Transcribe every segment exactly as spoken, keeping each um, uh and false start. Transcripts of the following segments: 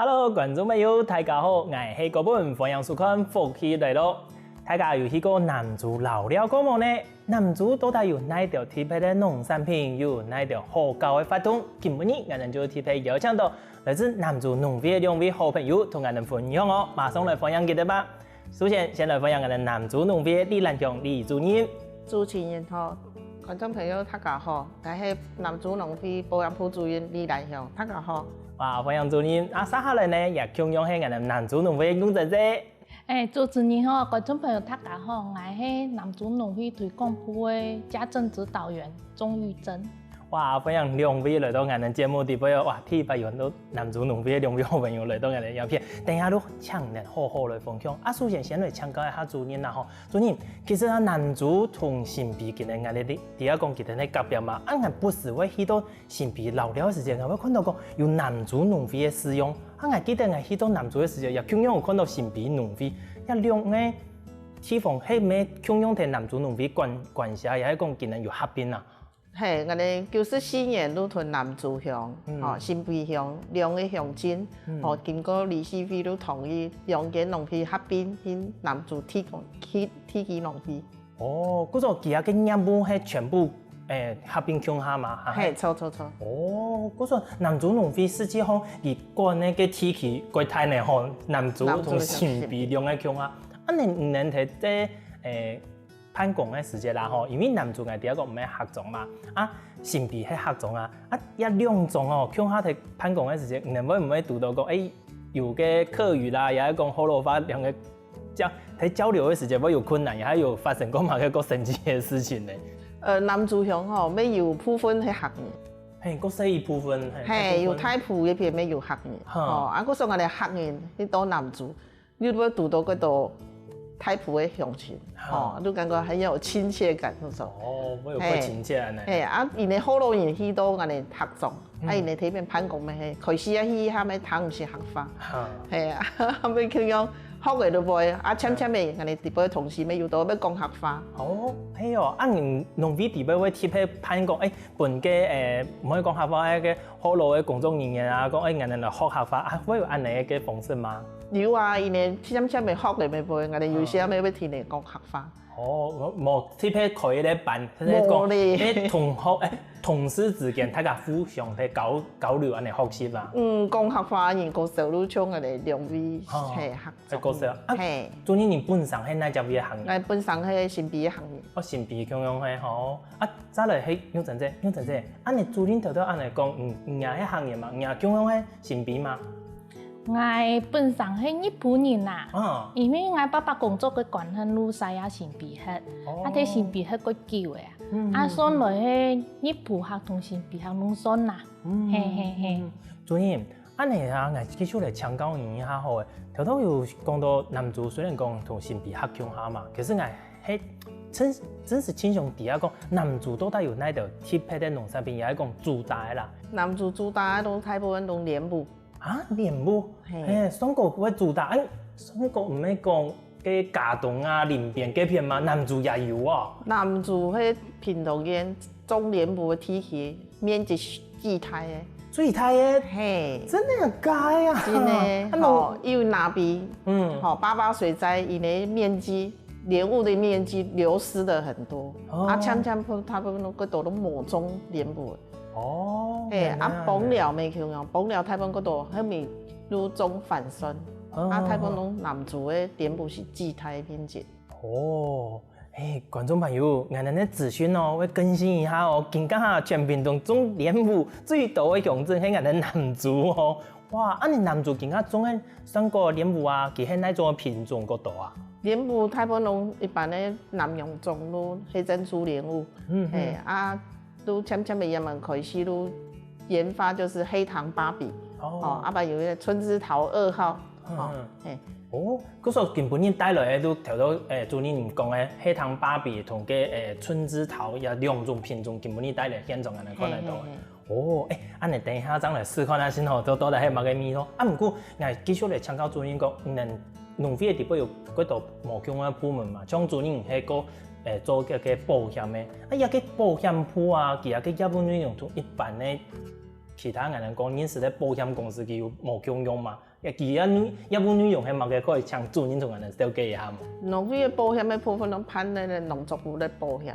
Hello，觀眾朋友，大家好，𠊎係高本，歡迎收看《福氣來了》。大家有去過南州遶尞過無呢？南州到底有哪兜特別个農產品，有哪兜好搞个活動？今晡日𠊎等就特別邀請到來自南州農會个兩位好朋友，同𠊎等分享哦。馬上來歡迎佢等吧。首先，先來歡迎𠊎等南州農會个李蘭香李主任。主持人好，觀眾朋友大家好，𠊎係南州農會保育部主任李蘭香，大家好。哇，歡迎主任！啊，接下來呢，也共樣係𠊎等南州農會个吳珍姐。欸，主持人好，觀眾朋友大家好，𠊎係南州農會推廣部个家政指導員鍾玉珍。哇，歡迎兩位來到𠊎等節目裡背哦。哇，第一擺有看著南州農會个兩位好朋友來到𠊎等影片，等一下就請你等好好來分享。啊，首先先來請教一下主任啦吼，主任，其實啊，南州同新埤今仔日𠊎等知，知講佢等係隔壁嘛，啊，𠊎不時會去到新埤遶尞个時節，𠊎會看著講有南州農會个字樣。啊，𠊎記得𠊎去到南州个時節，也共樣有看著新埤農會，這兩個地方係毋係共樣同南州農會管，管轄，也係講佢等有合併啊？係，𠊎等九十四年就同南州鄉、嗯。吼，新埤鄉兩個鄉鎮，嗯。吼，經過理事會就同意，兩間農會合併，去南州提供，去，提起農會。 哦，故所佢个業務係全部，欸，合併共下嘛，哈？係，著，著，著。哦，故所南州農會實際上佢管个地區蓋大呢吼，南州同新埤兩個共下。啊，你，你等在這，欸，辦公个時節啦吼，因為南州𠊎知講毋係客庄嘛，啊，新埤係客庄啊，啊，這兩庄哦，共下在辦公个時節，你等會毋會堵著講，欸，有个客語啦，也係講學老話兩個 交，在交流个時節會有困難，也還有發生過麼个較神奇个事情呢？呃，南州鄉吼，乜有部分係客人。係，較細一部分，係，係，大部分。有大埔該片乜有客人。哈。吼，啊，故所𠊎等客人去到南州，你會堵著幾多大埔个鄉親，哈。吼，就感覺很有親切感，係毋係？哦，會有較親切呢。係，啊，因為學老人去到𠊎等客庄， 啊，𠊎等在該片辦公乜係，開始啊去，佢等乜聽毋識客話。哈。係啊，後尾共樣學个都會，啊，漸漸个，𠊎等裡背个同事乜有兜會講客話。哦，係哦，啊，你農會裡背會特別辦講，欸，分該，欸，毋會講客話个學老个工作人員啊，講，欸，𠊎等來學客話，啊，會有恁仔个方式嗎？有啊，𠊎等漸漸个學个乜會，𠊎等有時乜會聽佢講客話。 哦，無，無特別開一個班，係講，無咧。欸，同學，欸，同事之間大家互相个交，交流恁仔學習啊。嗯，講客話人較少，就像𠊎等兩位，哦，係，客庄。較少啊。啊，係。主任你本身係哪隻位个行業？𠊎本身係新埤个行業。哦，新埤共樣个吼。啊，再來係玉珍姐，玉珍姐，啊，你主任頭頭恁仔講，嗯，你也係行業嘛，你也共樣係新埤嘛？ 𠊎本身係日埔人啊，啊。因為𠊎爸爸工作个關係，就徙啊新埤歇，哦。啊，在新埤歇較久个啊，嗯，啊，嗯，算來係日埔客同新埤客攏算啦。嗯，嘿，嘿，嘿。嗯，主任，恁仔啊，𠊎繼續來請教你一下好了。頭頭有講到南州雖然講同新埤客共下嘛，可是𠊎係真，真實盡想知啊講，南州到底有哪兜特別个農產品，也係講主打个啦。南州主打个都大部分都蓮霧。 啊，蓮霧，嘿。嘿，上高會主打，欸，上高毋係講該佳冬啊、林邊該片嗎？南州也有哦。南州係屏東縣種蓮霧个地區，面積係最大个。最大个？嘿。真的假的啊？真的，啊，吼，因為那邊，嗯。吼，八八水災，佢个面積，蓮霧个面積流失了很多。哦。啊，漸漸大部分都，都無種蓮霧。 哦，嘿，啊，原來。枋寮乜共樣，枋寮大部分較多，後面就種番檨，哦。啊，大部分攏南州个蓮霧係最大个面積。哦，欸，觀眾朋友，𠊎等个資訊哦，會更新一下哦。今下哈全屏東種蓮霧最多个鄉鎮係𠊎等南州哦。哇，啊，你南州今下種个算个蓮霧啊，佢係哪種个品種較多啊？蓮霧大部分攏一般个南洋種咯，黑珍珠蓮霧。嗯，嘿，嗯。啊， 都漸漸个也蠻開始都研發，就是黑糖芭比，哦。哦，啊，還有一個春之桃二號，嗯，哦，嗯。嘿。哦，故所今晡日帶來个都頭頭，欸，主任講个黑糖芭比同个，欸，春之桃這兩種品種，今晡日帶來現場，恁仔看得到。嘿，嘿，嘿。哦，欸，恁仔等一下正來試看下先吼，到，到底係麼个味道。啊，毋過，𠊎繼續來請教主任講，嗯，農會个裡背有幾多無共个部門嘛？像主任係个 欸，做這個保險个。啊，這個保險部啊，佢這個業務內容同一般个其他人講認識个保險公司佢有無共樣嘛？佢个業務內容係麼个，可以請主任同𠊎等了解一下無？農會个保險个部分，攏辦个農作物个保險。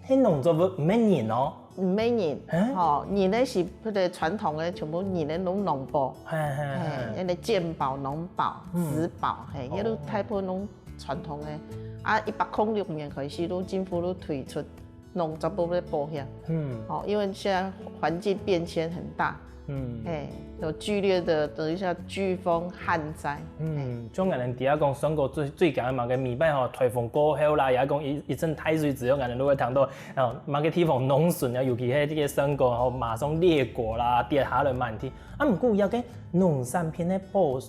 係農作物，毋係人哦。毋係人，吼，人个係，譬如傳統个，全部人个攏農保，係係係，係，該个健保、農保、嗯，植保，係，該都大部分攏傳統个。啊，一百空六年開始，都政府都推出農作物个保險。嗯，哦，因為現在環境變遷很大，嗯，哎，有劇烈的，等一下颶風、旱災，嗯，像𠊎等底下講，算過最最近嘛，个每擺吼颱風過後啦，也講一一陣大水之後，𠊎等都會聽到，啊，麼个地方農村啊，尤其係這個算過吼，馬上裂果啦，跌下來滿地。啊，毋過這個農產品个保，誒，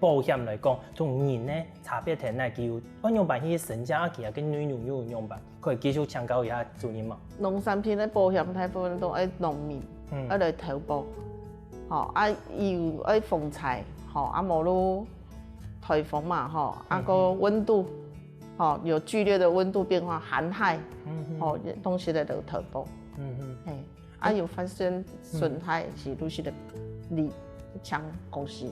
保險來講，同人呢差別在哪？佢有愛仰般去申請啊？佢个內容又有仰般？ 可以繼續請教一下主任嗎？農產品个保險大部分都愛農民，嗯，愛來投保，吼，啊，有愛風災，吼，啊，無就颱風嘛，吼，啊，嗯，个溫度，吼，有劇烈的溫度變化，寒害，嗯，吼，東西來投保，嗯，嘿，啊，有發生損害，是都係得理，請公司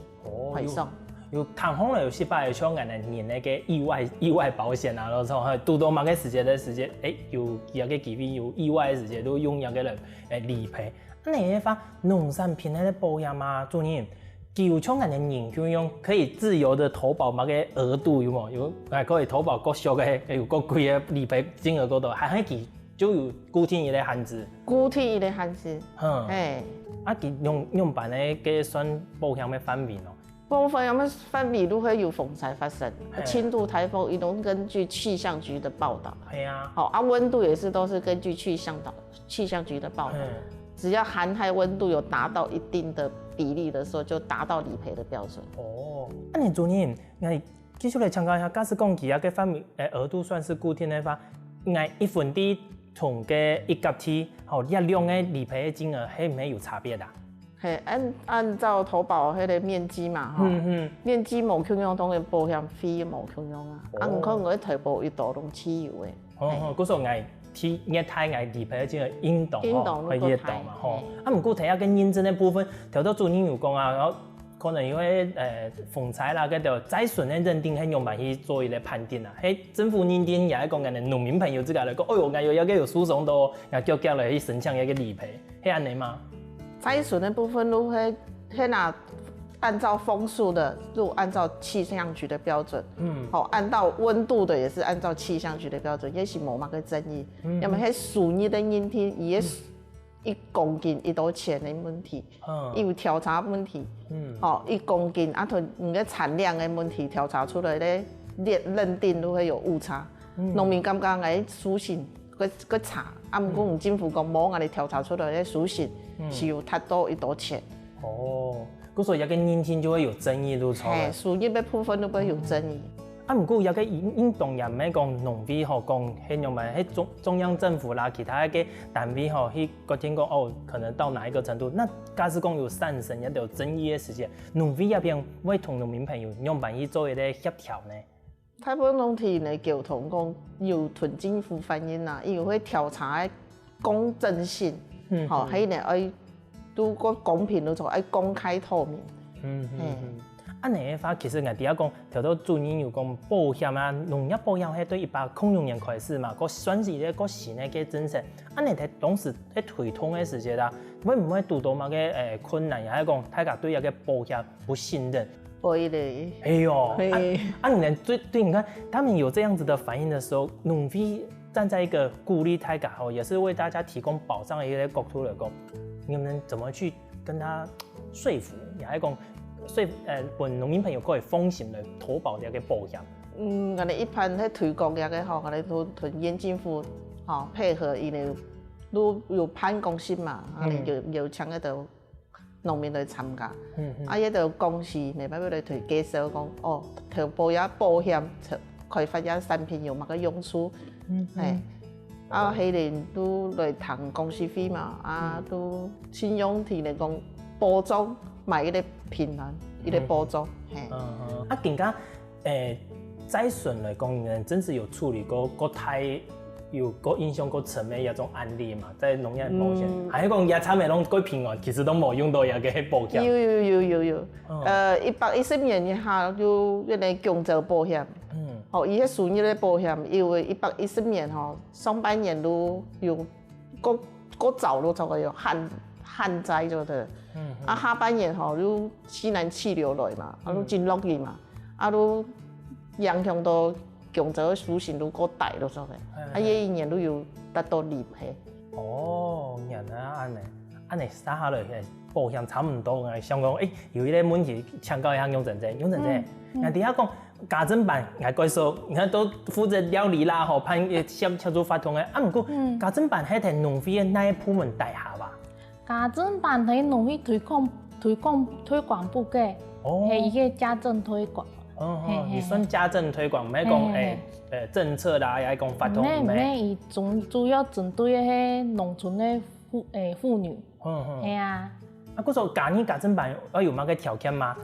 賠償。 有，有聽講了有失敗个，像𠊎等人个意外意外保險啊，然後從堵到麼个時節个時節，誒，有這個機會有意外个時節，都用這個來誒理賠。恁樣个話，農產品个保險啊，主任，佢有像𠊎等人共樣可以自由的投保麼个額度有無？有，還可以投保較少个，有較貴个理賠金額較多，還係佢就有固定一個限制？固定一個限制，嗯，嘿，啊，佢用用般个个算保險个範圍咯？ 部分有無範圍都會有風災發生，嘿，輕度颱風，一定根據氣象局的報導。係啊，好，啊，溫度也是都是根據氣象導氣象局的報導，只要寒害溫度有達到一定的比例的時候，就達到理賠的標準。哦，啊，恁樣主任，𠊎繼續來請教一下，假使講佢个範圍，誒，額度算是固定个話，𠊎一分地同个一甲地，吼，這兩個理賠个金額係毋係有差別啊？ 嘿，按按照投保迄個面積嘛，吼，嗯嗯，面積無共樣，當然保險費無共樣啊。啊，毋過𠊎投保一度攏自由个。哦，故所𠊎去越大，𠊎理賠个金額應當吼，應當會越多嘛，吼。啊，毋過頭下个認證个部分，頭頭主任有講啊，然後可能因為呃風災啦，該條災損个認定，係用來去做一個判定啊。係政府認定，也係講可能農民朋友自家來講，哎喲，𠊎有一個有訴訟到，𠊎腳腳來去申請一個理賠。 係恁樣嗎？災損个部分，如果係那按照風速的，就按照氣象局的標準，嗯，好，按照溫度的也是按照氣象局的標準，也是無麼个爭議。嗯，因為係數日个認定，也是一公斤幾多錢个問題，嗯，有調查問題，嗯，好，一公斤啊，同你个產量个問題調查出來个認認定都會有誤差。農民感覺哎，書信 个个查，啊，毋過政府講無，𠊎兜調查出來个事實是有達到幾多錢。哦，故所這個認定就會有爭議，對不對？嘿，收入个部分都會有爭議。啊，毋過這個應應當也毋係講農會吼，講係仰般，係中中央政府啦，其他个單位吼，去決定講哦，可能到哪一個程度。那假使講有產生一條爭議个時間，農會這邊會同農民朋友仰般去做一個協調呢？ 大部分攏聽人溝通講，有同政府反映啦，因為會調查个公正性，吼，還有呢愛都過公平，都做愛公開透明。嗯嗯嗯。恁樣个話，其實𠊎等下講，頭頭主任有講保險啊，農業保險係對一百空六年開始嘛，个算是一個个新个个政策。恁樣在當時在推動个時節啦，會毋會堵到麼个誒困難，也係講大家對這個保險不信任？ 會咧。哎喲，啊，啊，你們對對，你看他們有這樣子的反應的時候，農會站在一個鼓勵大家吼，也是為大家提供保障的一個角度來講，你們怎麼去跟他說服？你還講說服呃，分農民朋友可以放心的投保這個保險。嗯，𠊎兜一般在推廣這個吼，𠊎兜都同縣政府吼配合，因為都有辦公室嘛，𠊎兜有有請个都 農民來參加。啊，這兜公司無辦法來同介紹講，哦，投保這保險，開發這產品有麼个用處，嘿，啊，係人都來談公司費嘛，啊，都盡量提來講保障，買一個平安，一個保障，嘿。啊，更加 誒，災損來講，你們真是有處理過个大有過印象過深个一種案例嘛，在農業保險，嗯。還係講野餐个攏過平安，其實都無用到這個保險。有有有有有，嗯。呃，一百一十年以下就有該个弓蕉保險，嗯。吼，佢个收入个保險，因為一百一十年吼，上半年都有過過早都差不多有旱旱災，對不對？嗯嗯。啊，下半年吼，又西南氣流來嘛，啊，又真落雨嘛，啊，又影響到弓蕉个收成都過低了，所以，嗯。啊，這一年都有達到零嘿。哦，原來恁呢，恁呢算下來，嘿，保險差毋多，𠊎想講，誒，有一個問題請教一下楊珍姐，楊珍姐，嗯嗯。𠊎知影講家政班，𠊎該時候，你看都負責料理啦，吼，辦協協助活動个，啊，毋過，嗯。家政班係在農會个哪個部門底下吧？ 家政班係農會推廣推廣推廣部个，哦。係一個家政推廣。哦，哦，嘿，嘿，你算家政推廣，毋係講，嘿，嘿，誒，嘿。誒，政策啦，也係講活動，毋係，毋係。毋係，佢主，主要針對个係農村个婦，誒，婦女。嗯，嗯。係啊。啊，故所加入家政班要有麼个條件嗎？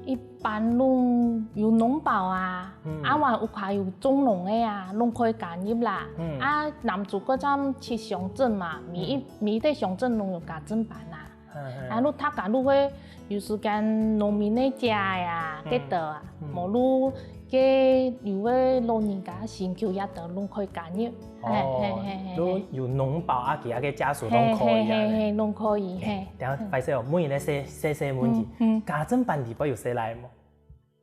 一般攏有農保啊，嗯。啊，還有屋下有種農个啊，攏可以加入啦。嗯。啊，男女各站七鄉鎮嘛，每一，嗯。每一個鄉鎮攏有家政班啊。嗯，嗯。啊，你大家你會有時間農民个家呀，嗯。該兜啊，嗯。無你該有个老人家身體也兜攏可以加入。哦，嘿，嘿，嘿，嘿，嘿。你有農保啊，其他个家屬攏可以啊。嘿，嘿，嘿，嘿，攏可以，嘿。等下，嗯。歹勢哦，問一個細，細細問題，嗯，嗯。家政班裡背有細賴無？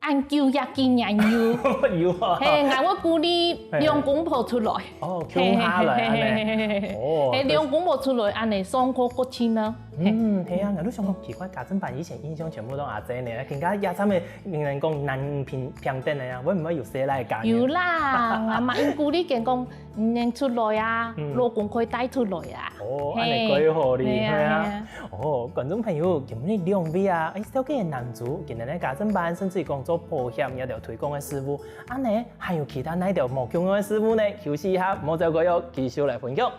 恁久也幾年有。有啊。嘿，𠊎會鼓勵兩公婆出來。哦，共下來恁呢。嘿，嘿，嘿，嘿，嘿。哦，嘿，兩公婆出來恁呢上課過程呢。嗯，係啊，𠊎都想講奇怪，家政班以前印象全部都阿姐呢，今下這站个人講男女平，平等个啊，會毋會有細賴加入？有啦，𠊎嘛應鼓勵佢講， 你能出來啊，嗯。老公可以帶出來啊。哦，嘿。恁呢蓋好哩，嘿啊，係啊。嘿啊。哦，觀眾朋友，今日兩位啊，誒，紹介个男女，今日个家政班，甚至講做保險這條推廣个事務，恁呢還有其他哪條無共樣个事務呢？休息一下，莫走開哦，繼續來分享。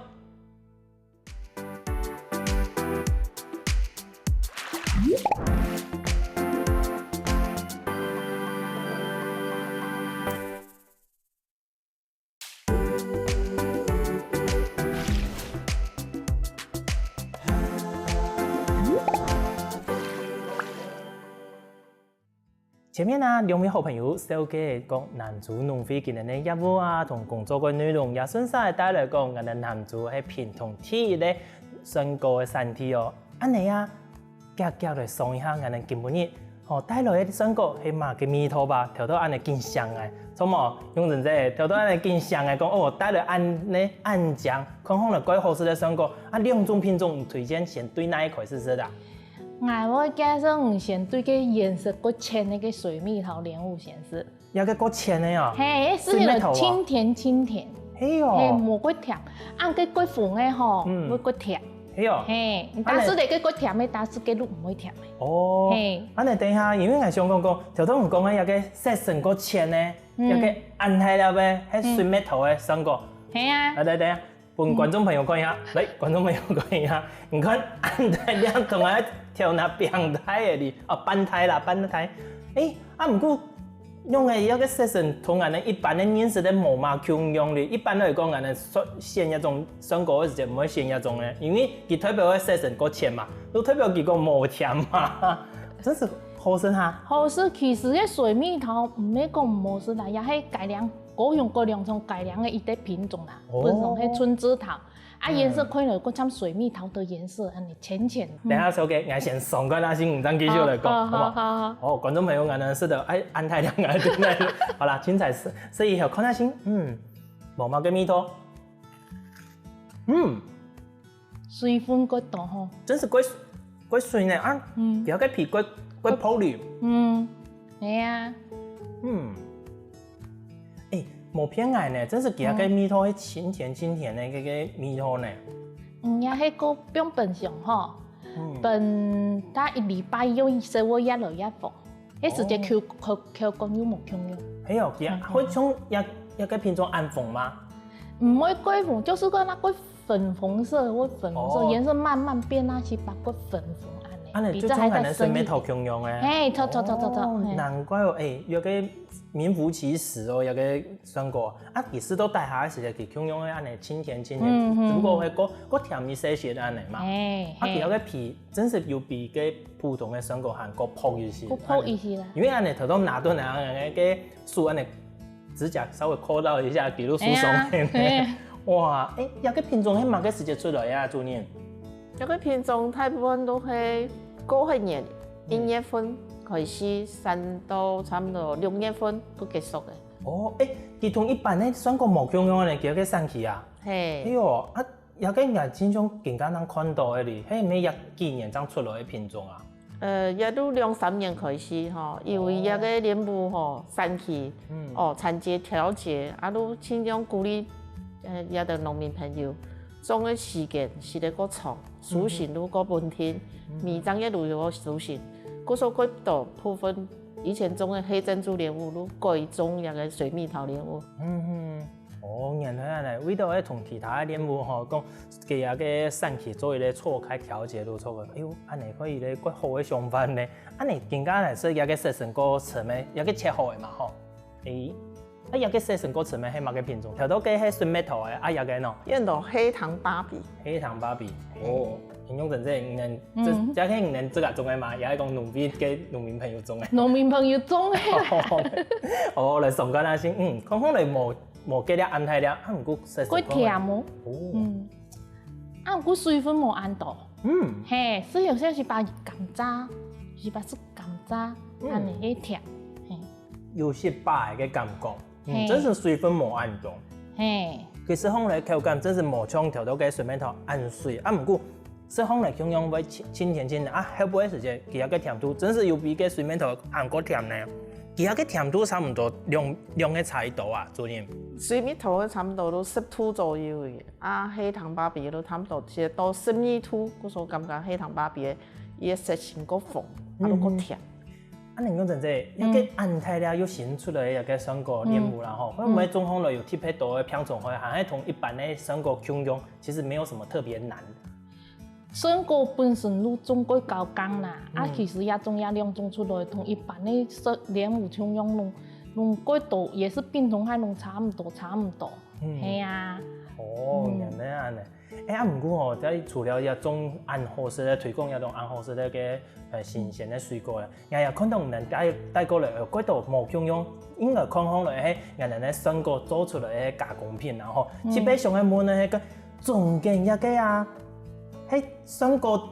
前面啊，兩位好朋友紹介講南州農會今年个業務啊，同工作个內容，也順續帶來講，𠊎等南州係屏東第一个選果个產地哦。恁呢啊，遽遽來想一下，𠊎等今晡日 吼，帶來个水果係麼个味道吧？頭到恁呢緊想欸，著無？永珍姐，頭到恁呢緊想欸，講哦，帶來恁呢恁靚，看看來蓋好食个水果，啊，兩種品種，你推薦先對哪一款試試啊？𠊎會介紹你先對个顏色較淺个該水蜜桃蓮霧先試。 這个較淺个哦。嘿，係清甜清甜。係哦。嘿，無過甜。啊，該較紅个吼，嗯。會較甜。係哦。嘿，你打死个該較甜个，打死个就毋會甜个。哦。嘿。恁呢等一下，因為𠊎想講講，頭頭你講个這个色澤較淺个，嗯。這个恁大粒个，係水蜜桃个水果。嘿啊。來，來，等一下。 分觀眾朋友看一下，來，觀眾朋友看一下，你看，恁大粒同𠊎頭那平大个哩，哦，半大啦，半大。誒，啊，毋過，仰會這个色澤同𠊎等一般个認識个無麼共樣哩。一般來講，𠊎等選，選這種水果个時節，毋會選這種个，因為佢代表个色澤較淺嘛，就代表佢講無甜嘛，真是好食哈。好食，其實个水蜜桃毋係講毋好食啦，也係改良，各樣各樣種改良个一个品種啦，哦。本身係春之桃。 啊，顏色看來較像水蜜桃个顏色，恁呢淺淺。等一下，小姐，𠊎先上個那先，你再繼續來講，哦，好無？好，好，好。哦，觀眾朋友，𠊎等食到，哎，恁大粒，𠊎等來，好啦，凊彩食，食以後看下先，嗯，無麼个味道，嗯，水分較多吼。真是較，較水呢啊，嗯。佢个皮較，較薄哩。嗯，係啊。嗯。 誒，無騙𠊎呢，真是佢个味道係清甜清甜个該个味道呢。嗯，也係个放冰箱吼，嗯。放大一禮拜，又色會越來越黃，該時節口，哦。口，口感又無共樣。哎喲，佢啊，嗯，嗯。會像這，這个品種恁黃嗎？毋會過黃，就是講該个粉紅色，會粉紅色，哦。顏色慢慢變啊，去把个粉紅恁呢。恁仔就像恁仔水蜜桃共樣欸。係，著著著著著，哦，係。難怪哦，欸，有个名副其實哦，有个酸果。啊，其實都大下个時節，佢共樣个恁仔清甜清甜，嗯嗯。只不過會過過甜一些些恁仔嘛。係，啊，佢个皮真係有比个普通个酸果還過薄一些。過薄一些啦。因為恁仔頭到拿到那个手恁仔，指甲稍微摳到一下，比如手鬆。係啊，係。哇，欸，這个品種係麼个時節出來啊，主任？ 這个品種大部分都係過核年，一月份開始，產到差毋多六月份就結束个。哦，欸，佢同一般个酸果無共樣呢，佢个產期啊。係。哎喲，啊，這个𠊎親像今下正看到个哩，係毋係這幾年正出來个品種啊？呃，也都兩三年開始吼，因為這个蓮霧吼，產期，哦，產期調節，啊，都盡量鼓勵，呃，這个農民朋友， 種个時間時間過長，收成都過穩定，每隻月都有收成。故所過多部分以前種个黑珍珠蓮霧，都改種這个水蜜桃蓮霧。嗯哼，哦，原來恁仔，為著愛同其他个蓮霧吼，講佢个產期做一个錯開調節都錯个，哎喲，恁仔可以咧，蓋好个想法呢。恁仔今下來係這个色素過深个，這个切好个嘛吼。欸， 啊，這个色素過深个係麼个品種？頭到个係水蜜桃个，啊，這个呢？這个黑糖芭比。黑糖芭比。哦，形容真正你能，這，這个你能自家種个嘛？也係講農民个農民朋友種个？農民朋友種个。哦，來上看下先，嗯，看看來無，無幾粒恁大粒，啊，毋過色素過甜哦。哦。嗯。啊，毋過水分無恁多。嗯。係，係有些係把甘蔗，係把係甘蔗，嗯。恁仔个甜。係。 有食飽个感覺，嗯，係。真係水分無恁重。係。佢食起來口感真係無像頭到个水蜜桃恁水，啊，毋過食起來共樣會清，清甜清甜啊，後背个時節，佢个甜度真係有比个水蜜桃還過甜呢。佢个甜度差毋多兩，兩个差幾多啊，主任？水蜜桃个差毋多都十度左右个，啊，黑糖芭比都差毋多，其實到十二度，故所感覺黑糖芭比个，佢个色情過紅，啊，都過甜。 啊，恁樣真正，這个恁大粒又新出來个酸果蓮霧啦吼，會毋會種起來有特別多个病蟲害，還係同一般个酸果共樣，其實沒有什麼特別難。酸果本身都種過高降啦，啊，其實這種這量種出來，同一般个酸，蓮霧共樣攏，攏過多，也係病蟲害攏差毋多，差毋多。係啊。哦，原來恁仔。 欸，啊，毋過吼，在除了這種恁好食个，推廣這種恁好食个，呃，新鮮个水果啦，𠊎也看到你等帶，帶過來，呃，過多無共樣，應該看起來係𠊎等个酸果做出來个加工品啦吼。特別想愛問个係个中間這个啊，係酸果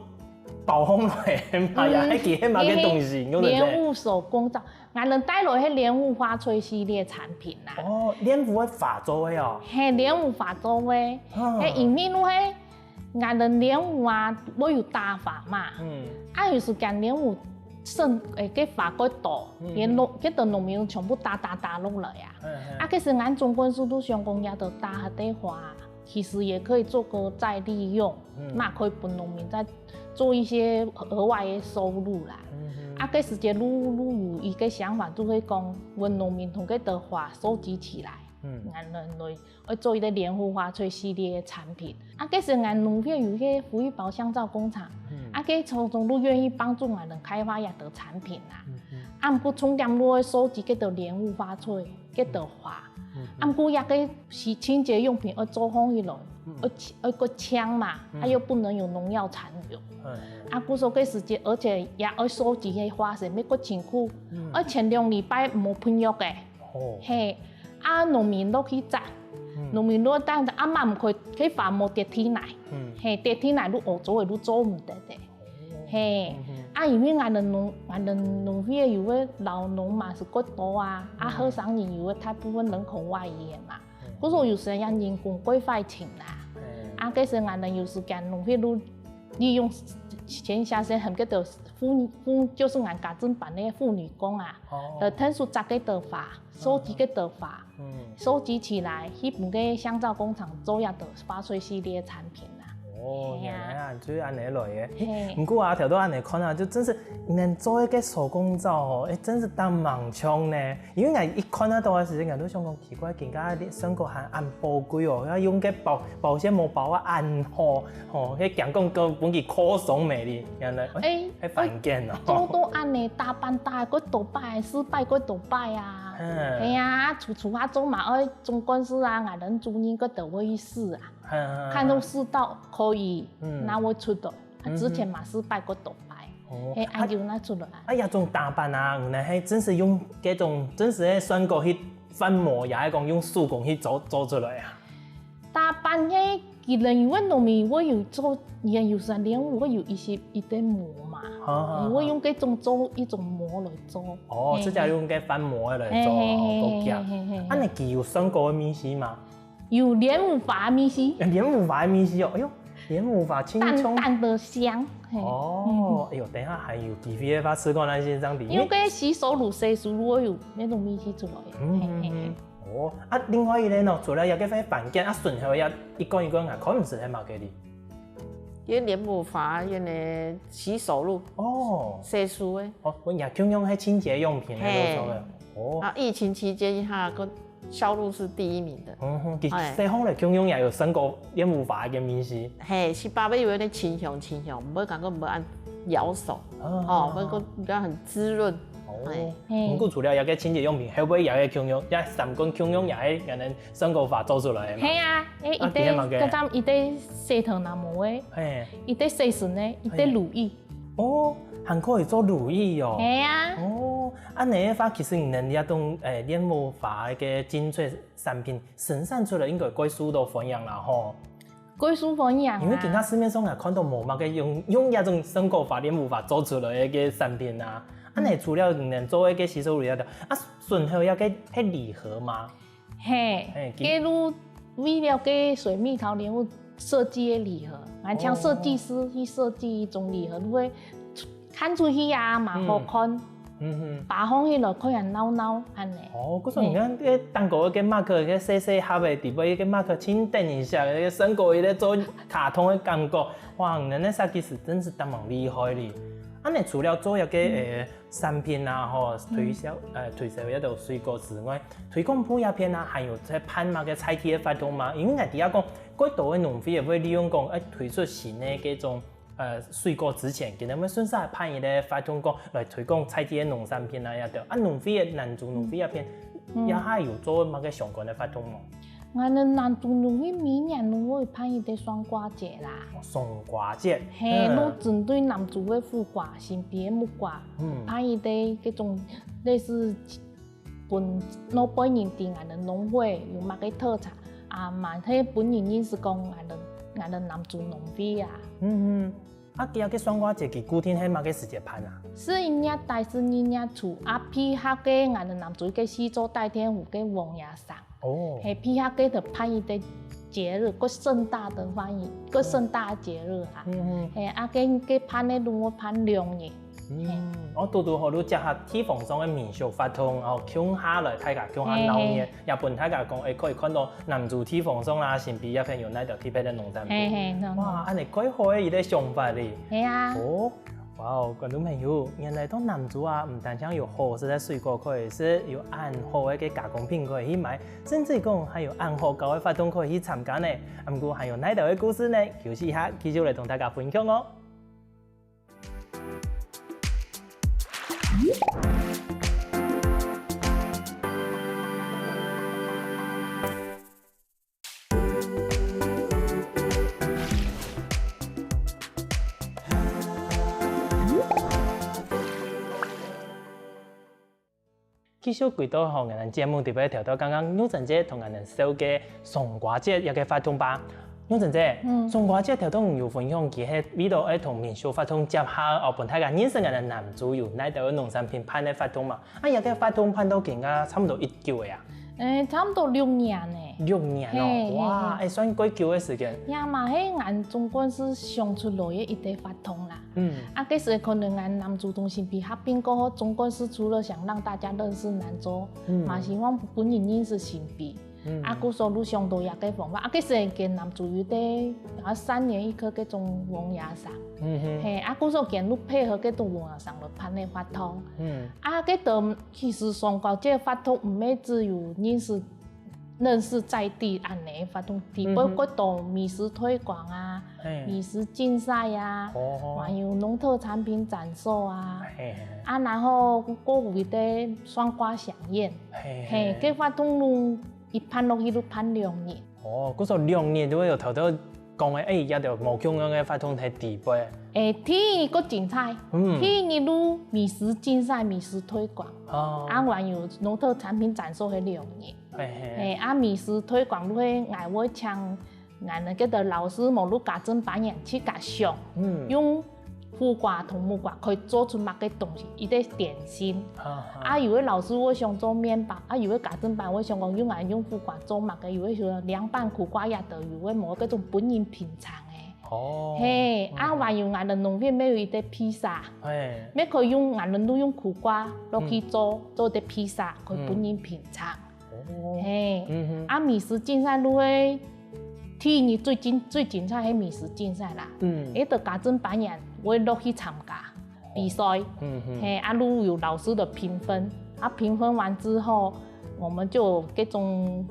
包起來个嘛呀，係佢係麼个東西？蓮霧手工皂， 𠊎等帶來係蓮霧花醉系列產品啦。哦，蓮霧个花做个哦。係，蓮霧花做个。係，因為係，𠊎等蓮霧啊，會有打花嘛。嗯。啊，有時間蓮霧生，欸，个花過多，連農，該等農民全部打打打落來啊。啊，其實𠊎總幹事都想講，這兜打下个花，其實也可以做個再利用，嘛可以分農民再做一些額外个收入啦。 啊，該時節，就，就有一个想法，就係講，分農民同該兜花收集起來，嗯，然後來，愛做一个蓮霧花醉系列个產品。啊，該時𠊎農會有一个福利包香皂工廠，啊，該廠商就願意幫助𠊎等開發這兜產品啦。啊，毋過重點就愛收集該兜蓮霧花醉，該兜花。啊，毋過這个是清潔用品愛做好起來，愛，愛過淨嘛，啊，又不能有農藥殘留。 啊，故所該時節，而且也愛收集个花生，愛過清氣，愛前兩禮拜無噴藥个。係，啊，農民落去摘，農民落去摘，啊，嘛毋可以，該花無跌地泥，係，跌地泥就歐洲个就做毋得个。係，啊，因為𠊎等農，𠊎等農會有个老農嘛係過多啊，啊，後生人有个大部分人口外移个嘛。 故所有時也人工過壞情啦。啊，該時𠊎等有時間農會就利用閒暇時間，喊該兜婦，婦，就係𠊎家政班个婦女工啊，來𢯭手摘該兜花，收集該兜花，收集起來，去分該香皂工廠做這兜花醉系列个產品啦。哦，原來啊，就係恁樣來个。毋過啊，頭到恁樣看啊，就真係能做一個手工皂哦，欸，真係當猛衝呢。因為𠊎一看到个時間，𠊎都想講奇怪，今下个蘋果還恁寶貴哦，愛用个保保鮮膜包啊恁好，吼，該驚講个分佢摳鬆咩哩，原來欸，還犯賤哦。做到恁樣打扮打過多擺，失敗過多擺啊。係啊，初初啊做嘛，愛總幹事啊，𠊎等主任个都會去試啊。 看中試到可以，那會出个。啊，之前嘛失敗過多擺，係，恁樣正出來。啊，這種打扮啊，原來係真係用該種真實个蘋果去翻模，也係講用手工去做做出來啊。打扮个，佢等有个農民會有做，佢等有時練舞會有一些一個模嘛，會用該種做一種模來做。哦，自家用該翻模个來做，哦，夠強。啊，你佢有蘋果个味緒嗎？ 有蓮霧花个味緒。蓮霧花个味緒哦，哎喲，蓮霧花清淡淡的香。哦，哎喲，等一下還有機會个話，試看恁先生，因為該洗手乳、洗手乳有該種味緒出來。嗯嗯嗯。哦，啊，另外一個呢，除了這個番梘啊，順後也一罐一罐啊，看毋出係麼个哩。因為蓮霧花，因為洗手乳，哦，洗手个。哦，我也共樣係清潔用品个，係，哦，啊，疫情期間，佢个 銷路是第一名的。嗯哼，其實細項咧，共樣也有勝過蓮霧花个味緒。係，係，八月有點清香清香，毋會感覺毋會恁咬手，哦，毋會講比較很滋潤。哦，毋過除了這個清潔用品，會毋會也係共樣，這三罐共樣也係可能勝過花做出來个嘛？係啊，欸，一個，該站一個洗頭那毛个，係，一個洗身个，一個乳液。 哦，還可以做乳液哦。係啊。哦，恁樣个話，其實你等這種，欸，蓮霧花个精粹產品生產出來，應該蓋受到歡迎啦吼。蓋受歡迎啊。因為今下市面上也看到無麼个用用這種勝過花、蓮霧花做出來个產品啊。恁樣除了你等做个洗手乳這兜，啊，順後這個係禮盒嗎？ 係，係，佢該就為了該水蜜桃蓮霧設計个禮盒，𠊎請設計師去設計一種禮盒，就會看出去啊，嘛好看，擺放起來看也鬧鬧恁樣。哦，故所你看該蛋糕个marker，該細細盒个底背个marker，盡得人惜，該勝過佢咧做卡通个感覺，哇，你等个設計師真係當蠻厲害哩。恁樣除了做這個，呃， 產品啊，吼，推銷，呃，推銷這兜水果之外，推廣部這片啊，還有在辦麼个在地个活動嗎？因為𠊎知啊講，蓋多个農會也會利用講，欸，推出新个這種，呃，水果之前，佢等會順續辦一個活動講，來推廣在地个農產品啊，這兜。啊，農會个，南州農會這片，也還有做麼个相關个活動無？ 𠊎等南州農會每年都會辦一個霜瓜節啦。哦，霜瓜節。係，嗯。就針對南州个苦瓜、新埤个木瓜，嗯。辦一個這種類似分老輩人知𠊎等農會有麼个特產，啊，嘛係分人認識講𠊎等，𠊎等南州農會啊。嗯嗯。啊，這個霜瓜節佢固定係麼个時節辦啊？十一月底十二月初，啊，配合个𠊎等南州个四座大天后个王爺生。 哦。係，配合該个辦一個節日，較盛大个歡迎，較盛大个節日啊。嗯嗯。係，啊，該，該辦个就會辦兩日。嗯，哦，堵堵好，就結合地方上个民俗活動，然後共下來，大家共下鬧熱，係係。也分大家講，欸，可以看到南州地方上啦，新埤這片有哪兜特別个農產品。係係，哇，恁樣蓋好个一個想法哩。係啊。哦， 哇哦，觀眾朋友，原來到南州啊，毋單淨有好食个水果可以食，有恁好个加工品可以去買，甚至講還有恁好搞个活動可以去參加呢。啊，毋過還有哪兜个故事呢？休息一下，繼續來同大家分享哦。 繼續回到吼，𠊎等節目特別頭到剛剛玉珍姐同𠊎等紹介松瓜節這個活動吧。玉珍姐，嗯。松瓜節頭到你有分享，佢係為了愛同民俗活動結合，哦，分大家認識𠊎等南州有哪兜農產品辦个活動嘛。啊，這個活動辦到今啊，差毋多幾久个啊？ 欸，差毋多六年呢。六年哦，係，哇，係，係。欸，算蓋久个時間。也嘛係𠊎總幹事想出來个一個活動啦。嗯。啊，該時可能𠊎南州同新埤合併過後，總幹事除了想讓大家認識南州，嗯。嘛希望分人認識新埤。嗯。啊，故所就想到這个方法。啊，其實佢男主有个，啊，三年一科該種王爺桑。嗯哼。嘿，啊，故所佢就配合該種王爺桑來辦个活動。嗯。啊，該个其實上高這个活動毋係只有認識，認識在地恁呢活動，底背嗯哼。過多美食推廣啊，嘿。美食競賽啊，哦。還有農特產品展售啊，嘿，嘿。啊，然後過有一个雙瓜饗宴，嘿，嘿，嘿。該活動一辦落去就辦兩日。哦，故所兩日就會有頭頭講个，欸，這兜無共樣个活動在底背。欸，第一日个競賽，嗯。第二日就美食競賽、美食推廣，哦。啊，還有農特產品展售係兩日。嘿，嘿。欸，啊，美食推廣就係𠊎會請𠊎个該个老師，無就家政班員自家想，嗯。用苦瓜同木瓜可以做出麼个東西，一个點心。哈，哈。啊，有个老師會想做麵包，啊，有个家政班會想講用來用苦瓜做麼个，有个想涼拌苦瓜也得，有个無該種分人品嘗个。哦。嘿，啊，嗯。還有𠊎个農會乜有一个披薩，嘿。乜可以用，𠊎都用苦瓜落去做，嗯。做个披薩，可以分人品嘗。嗯。哦。嘿，嗯哼。啊，美食競賽就係第一日最精，最精彩係美食競賽啦。嗯。該个家政班員會落去參加。 比賽，嗯，嗯。嘿，啊，就有老師个評分，啊，評分完之後，我們就有該種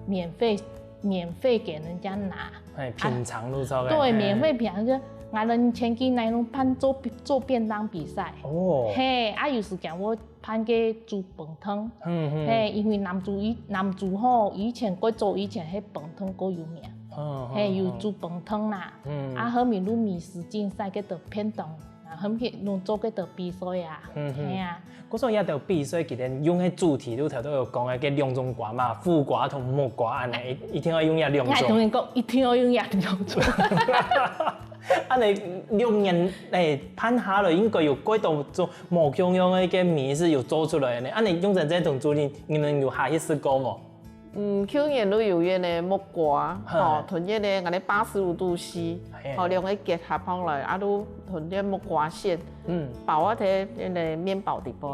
免費，免費給人家拿。嘿，啊，品嚐就著个，對，嘿。免費品嚐，就𠊎等前幾年有辦做，做便當比賽。哦。嘿，啊，有時間會辦个煮飯湯。嗯，嗯。嘿，因為南州以，南州吼，以前，較早以前，係飯湯較有名。嗯，嗯，嘿，有煮飯湯啦。嗯。啊，後面就美食競賽，該个便當 啊，後面攏做該兜比賽啊，嗯哼。嘿啊。故所這兜比賽，佢等用个主題，就頭頭有講个，該兩種瓜嘛，苦瓜同木瓜，恁呢，一，一定愛用這兩種。𠊎同你講，一定愛用這兩種。恁呢，六年，欸，辦下來，應該有幾多種無共樣个該美食有做出來呢。恁呢，永珍姊同主任，你們有下去食過無？ 嗯，舊年就有个呢，木瓜，嘿。吼，同个呢，𠊎等八十五度C，嘿。吼，兩个結合起來，啊，就同个木瓜餡，嗯。包啊在該个麵包底背，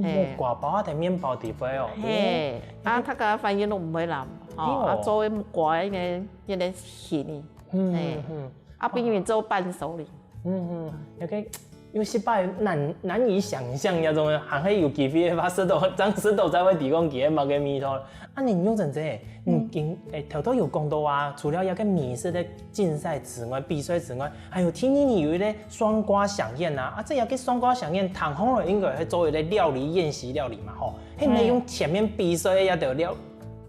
嘿。木瓜包啊在麵包底背哦。嘿，哦。啊，大家反應都毋會爛，吼，哎喲。啊，做个木瓜个該个餡呢，嗯，嘿。嗯，嗯。啊，比如做伴手禮。 嗯，嗯，有个，有時擺難，難以想像該種，還係有機會个話，食到，正食到才會知講佢係麼个味道。啊，你永珍姊，嗯。嗯，今，欸，頭頭有講到啊，除了這个美食个競賽之外、比賽之外，還有第二日有一个雙瓜饗宴啊。啊，這這个雙瓜饗宴，聽起來應該係做一个料理，宴席料理嘛，吼。係毋係用前面比賽个這兜料，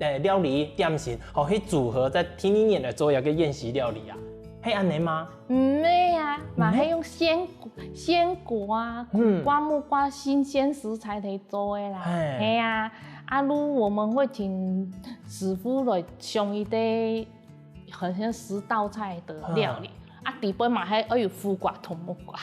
欸，料理點心，吼，去組合在第二日來做這个宴席料理啊？係恁呢嗎？ 毋係啊，毋係？嘛係用鮮果、鮮果啊，嗯。苦瓜、木瓜新鮮食材來做个啦。嘿。係啊，啊，就我們會請師傅來上一个好像十道菜的料理，嗯。啊，底背嘛還愛有苦瓜同木瓜。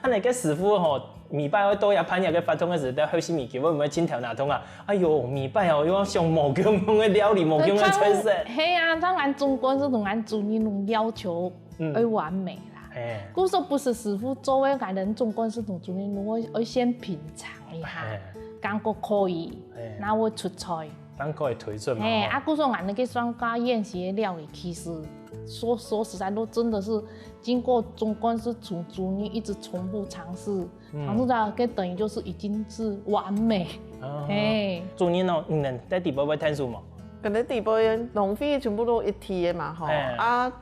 啊，該个師傅吼，每擺愛到這辦這个活動个時，在後生面前會毋會盡頭那痛啊？哎喲，每擺哦，又愛想無共樣个料理，無共樣个菜色。係啊，當然總管係同𠊎主任攏要求 嗯。愛完美啦。嘿。故所毋係師傅做个，𠊎等總管係同主任，愛，愛先品嚐一下，嘿。感覺可以，嘿。然後會出菜。正可以推出嘛，嘿，吼。啊，故所𠊎等个雙瓜宴席个料理，其實說，說實在，都真的是經過總管係同主任一直重複嘗試，嗯。嘗試到，該等於就是已經是完美。哦。嘿。主任哦，你等在底背會𢯭手無？可能底背農會全部都一體个嘛，吼。嘿。啊，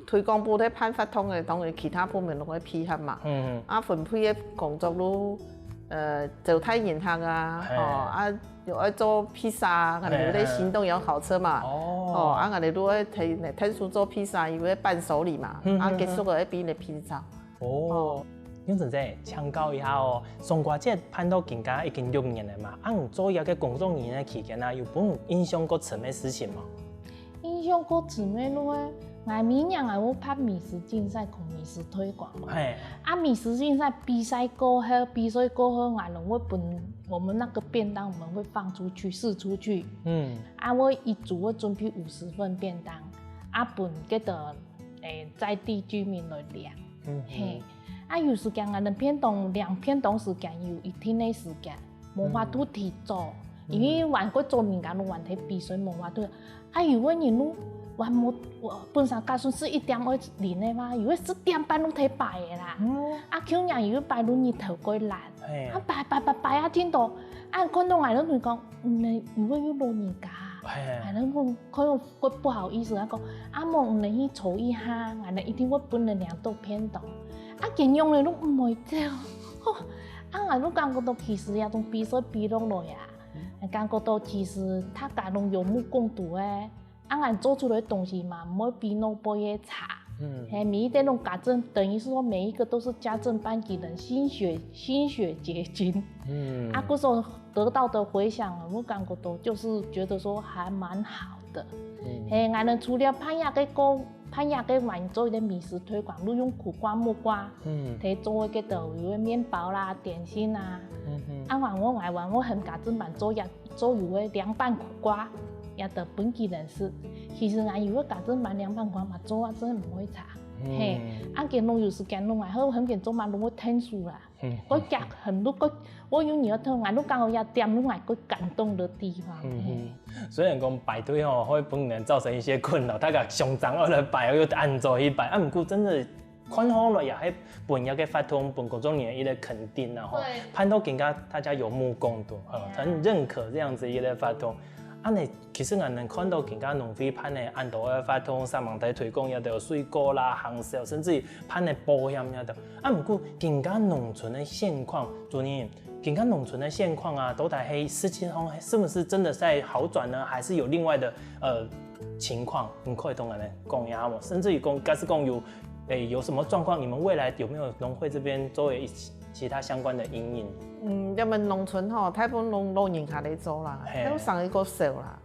推廣部在辦活動个，當然其他部門攏會配合嘛。嗯，嗯。啊，分配个工作就，呃，招待人客啊，嘿。吼，啊，又愛做披薩啊，𠊎等有个行動搖好車嘛。嘿，嘿。哦。吼，啊，𠊎等就愛𢯭，𢯭手做披薩，有个伴手禮嘛。嗯，啊，嗯，嗯。結束个愛分人品嚐。哦。哦。永珍姊，請教一下哦，雙瓜節辦到今下已經六年了嘛，啊，你做這个工作人員个期間啊，有分你印象較深个事情無？ 印象較深个就係，𠊎每年𠊎會辦美食競賽同美食推廣。嘿。啊，美食競賽比賽過後，比賽過後，𠊎等會分我們那個便當，我們會放出去，釋出去。嗯。啊，𠊎一組會準備五十份便當，啊，分該个，欸，在地居民來領。嗯，嗯。嘿。啊，有時間𠊎等便當，領便當時間有一定个時間， 無法度提早，因為還過早人家攏還在比賽無法度，啊有个人攏還無，本身假使十一點愛練个話，有个十點半攏在排个啦。啊舊年有一擺攏日頭過冷，啊排排排排啊，聽到，啊看到𠊎攏同佢講，嗯，有个有老人家，𠊎攏講，看到 過不好意思，佢講，啊無你去坐一下，𠊎等一定會分你領到便當。啊佢仰仔都毋會走，吼，啊𠊎都感覺到其實這種比賽比落來啊，感覺到其實大家攏有目共睹个，啊𠊎做出來个東西嘛，毋會比外背个差。係，每一個攏家政，等於是說每一個都是家政班級的心血心血結晶。啊故所得到的回響，𠊎感覺到就是覺得說還蠻好。 的。係，𠊎等除了辦這個，辦這個還做一個美食推廣，就用苦瓜、木瓜，在做該兜有个麵包啦、點心啊。啊還過𠊎還過喊家政班做這，做有个涼拌苦瓜，也得分佢等食。其實𠊎有个家政班涼拌苦瓜嘛，做啊真毋會差。係，啊佢等有時間攏還好，喊佢等做嘛，攏會𢯭手啦。 嗯，過遽喊，如果𠊎有日頭，𠊎都感覺這點就𠊎過感動的地方。嗯，雖然講排隊吼會分人造成一些困擾，大家想講愛來排又恁早去排，啊毋過真的看好了也係分這個活動，分工作人員一個肯定啊吼，辦到今下大家有目共睹，很認可這樣子一個活動。恁仔 其實𠊎等看到今下農會辦个恁多个活動，煞猛在推廣這兜水果啦、行銷，甚至於辦个保險這兜。啊毋過今下農村个現況，主任，今下農村个現況啊，到底係實際上是不是真的在好轉呢？還是有另外的呃情況？你可以同𠊎等講一下無？甚至於講，假使講有，誒，有什麼狀況，你們未來有沒有農會這邊作為一 其他相關的營運？嗯，這兜農村吼，大部分攏老人家來做啦，後生个較少啦。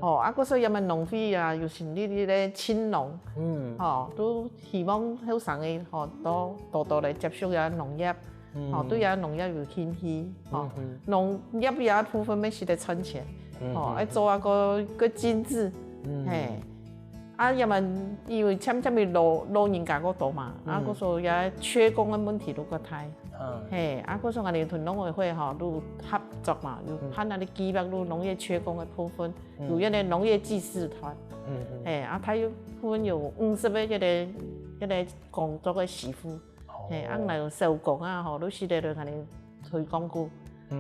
吼，啊故所這兜農會啊，有成立一個青農，吼，都希望後生个吼，多多多來接觸這農業，吼，對這農業有興趣，吼，農業這部分乜使得賺錢，吼，愛做啊較較精緻，係。 啊這兜因為漸漸个老老人家較多嘛，啊故所這缺工个問題就較大。係，啊故所𠊎等同農委會吼就合作嘛，有辦啊个計畫，就農業缺工个部分，有這個農業技術團。係，啊佢有部分有五十個這個這個工作个師傅。 係，啊𠊎等手工啊吼，就使得來𠊎等推廣區，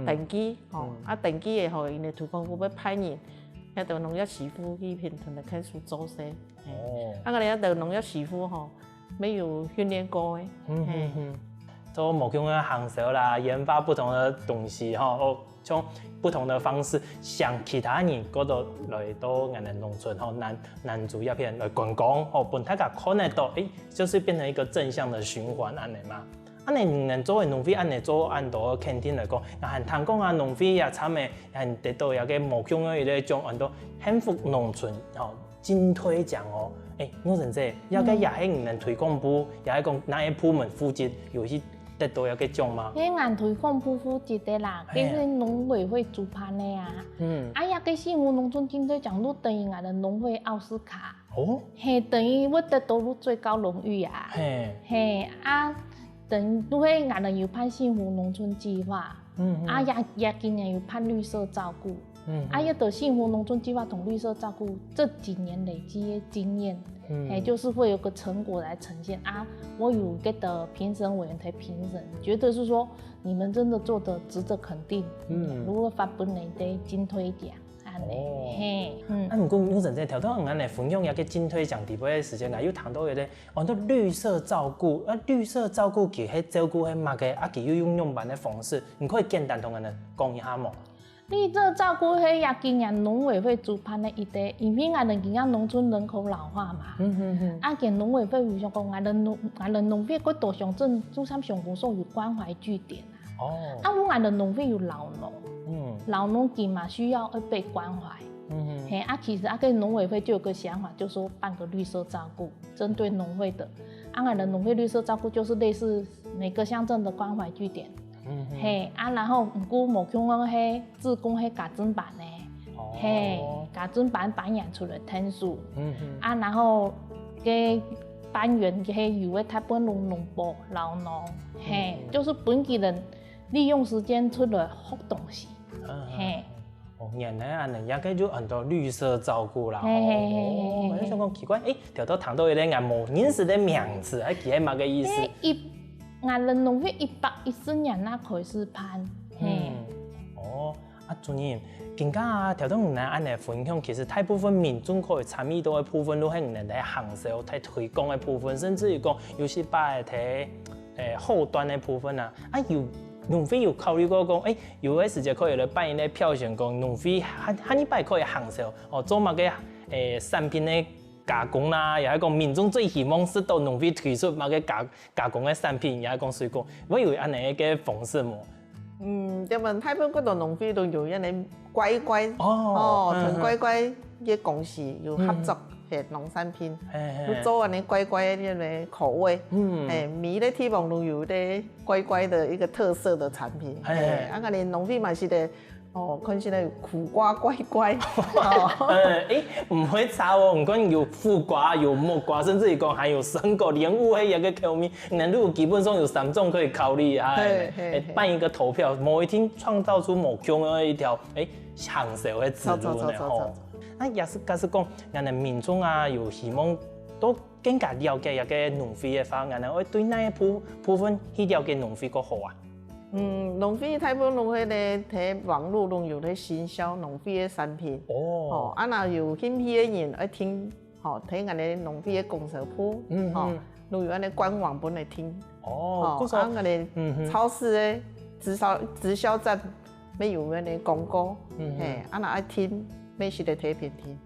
登記吼，啊登記个吼，𠊎等推廣區會派人，這兜農業師傅去平常个看守做事。哦，啊𠊎等這兜農業師傅吼，乜有訓練過个。係，做無共个行銷啦，研發不同的東西吼，哦，用不同的方式，想其他人過到來到𠊎等農村吼，南南竹這片來觀光吼，分大家看得到，誒， 就是變成一個正向的循環恁仔嘛。恁仔你等做農會恁仔做恁多肯定來講，𠊎還聽講啊，農會也參仔，還得到一個無共个一個獎，安到幸福農村吼，金推獎哦。誒，吳先生，這個也係你等推廣部，也係講哪個部門負責有去得到一個獎嗎？係𠊎等推廣部負責个啦，這係農委會主辦个啊。嗯，啊這個幸福農村金推獎就等於𠊎等農會奧斯卡。 哦，係，等於會得到最高榮譽啊。係，係啊，等於就係𠊎等有辦幸福農村計畫，嗯，啊也也今年有辦綠色照顧，嗯，啊這兜幸福農村計畫同綠色照顧這幾年累積个經驗，嗯，係，就是會有個成果來呈現啊。𠊎有這個評審委員在評審，覺得是說你們真的做得值得肯定，嗯，如果發分你个金推獎。 恁仔，哦，係，嗯。啊毋過吳先生，頭頭𠊎等分享這個金推獎底背个時間啊，有談到一個，哦，叫綠色照顧，啊綠色照顧其實照顧係麼个，啊佢又用仰般个方式，你可以簡單同𠊎等講一下無？綠色照顧係這今年農委會主辦个一個，因為𠊎等今年農村人口老化嘛，嗯嗯嗯，啊今農委會有想講，𠊎等農𠊎等農會過多鄉鎮，就像鄉公所有關懷據點。 哦，啊𠊎等農會有老農，嗯，老農佢嘛需要愛被關懷，嗯，係，啊其實啊，該農委會就有個想法，就說辦個綠色照顧，針對農會的，啊𠊎等農會綠色照顧就是類似每個鄉鎮的關懷據點，嗯，係，啊然後毋過無共樣係志工係家政班呢，哦，係，家政班扮演出來𢯭手，嗯，啊然後該 班員係有个大部分攏農保、老農，係，就是分佢等利用時間出來學東西，係。哦，原來恁樣，這個就安到綠色照顧啦。嘿嘿嘿嘿嘿。哦，𠊎就想講奇怪，誒，頭頭聽到一個𠊎無認識个名詞，誒，佢係麼个意思？誒，一，𠊎等農會一百一十年那開始辦，嘿。嗯，哦，啊，主任，今下啊，頭先你恁樣分享，其實大部分民眾可以參與到个部分，都係你等在行銷、在推廣个部分，甚至於講有些擺在，誒，後端个部分啊。啊，有農會有考慮過講，誒， 有个時節可以來辦一個票選，講農會下下一擺可以行銷，哦，做麼个誒產品个加工啦，也係講民眾最希望食到農會推出麼个加加工个產品，也係講水果，會有恁樣个方式無？嗯，這問大部分个農會都有恁樣乖乖哦，哦，同乖乖个公司有合作，係農產品，有做恁樣乖乖个口味，嗯，誒，每個地方都有个乖乖个一個特色个產品，嘿，啊，𠊎等農會嘛係个。 哦，看起來有苦瓜乖乖。哦。呃，誒，毋會差哦，你看有苦瓜、有木瓜，甚至於講還有水果蓮霧个一個口味，你看基本上有三種可以考慮啊。嘿，嘿，誒，辦一個投票，無一定創造出無共樣个一條，誒，行銷个之路呢吼。著，著，著，著，著。那也係，假使講，𠊎等民眾啊，有希望都更加了解這個農會个話，𠊎等愛對哪一部部分去了解農會較好啊？ 嗯，農會大部分都係咧，在網路都有咧行銷農會个產品。哦。哦，啊，若有興趣个人愛訂，吼，在𠊎等農會个公司鋪，嗯，吼，嗯。都有恁樣官網分你訂。哦，哦，故所，啊，𠊎等，嗯哼。超市个直銷直銷站，乜有恁樣廣告，嗯哼。嘿，啊，若愛訂，乜係在這片訂。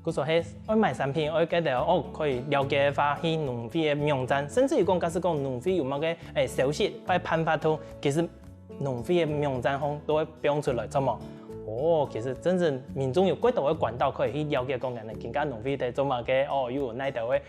故所係愛買產品，愛記得哦，可以了解个話，去農會个網站，甚至於講，假使講農會有麼个誒消息，愛辦活動，其實農會个網站項都會放出來，著無？哦，其實真正民眾有幾多个管道可以去了解講，恁樣今下農會在做麼个，哦，又有哪兜个誒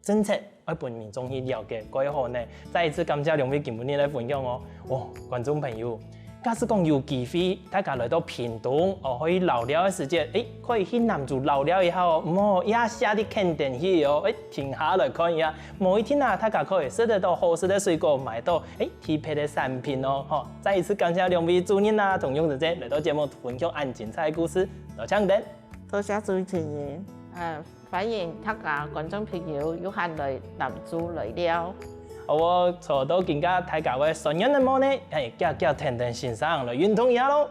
政策，愛分民眾去了解，過好呢。再一次感謝兩位今晡日个分享哦。哦，觀眾朋友， 假使講有機會，大家來到屏東，哦，可以遶寮个時節，誒，可以去南投遶寮一下哦，毋好一下下去墾丁去哦，誒，停下來看一下。無一定啊，大家可以食得到好食个水果，買到，誒，特別个產品哦，吼。再一次感謝兩位主任啊，同楊姐姐來到節目分享恁精彩个故事，多謝你等。多謝主持人，呃， 歡迎大家觀眾朋友有閒來南投來尞。好哦，坐到今下大家个酸軟个毛呢，係遽遽跈等先生來運動一下囉。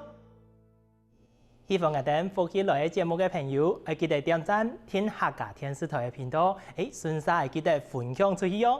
喜歡𠊎等福氣來个節目个朋友，愛記得點讚、訂客家電視台个頻道，誒，順續愛記得分享出去哦。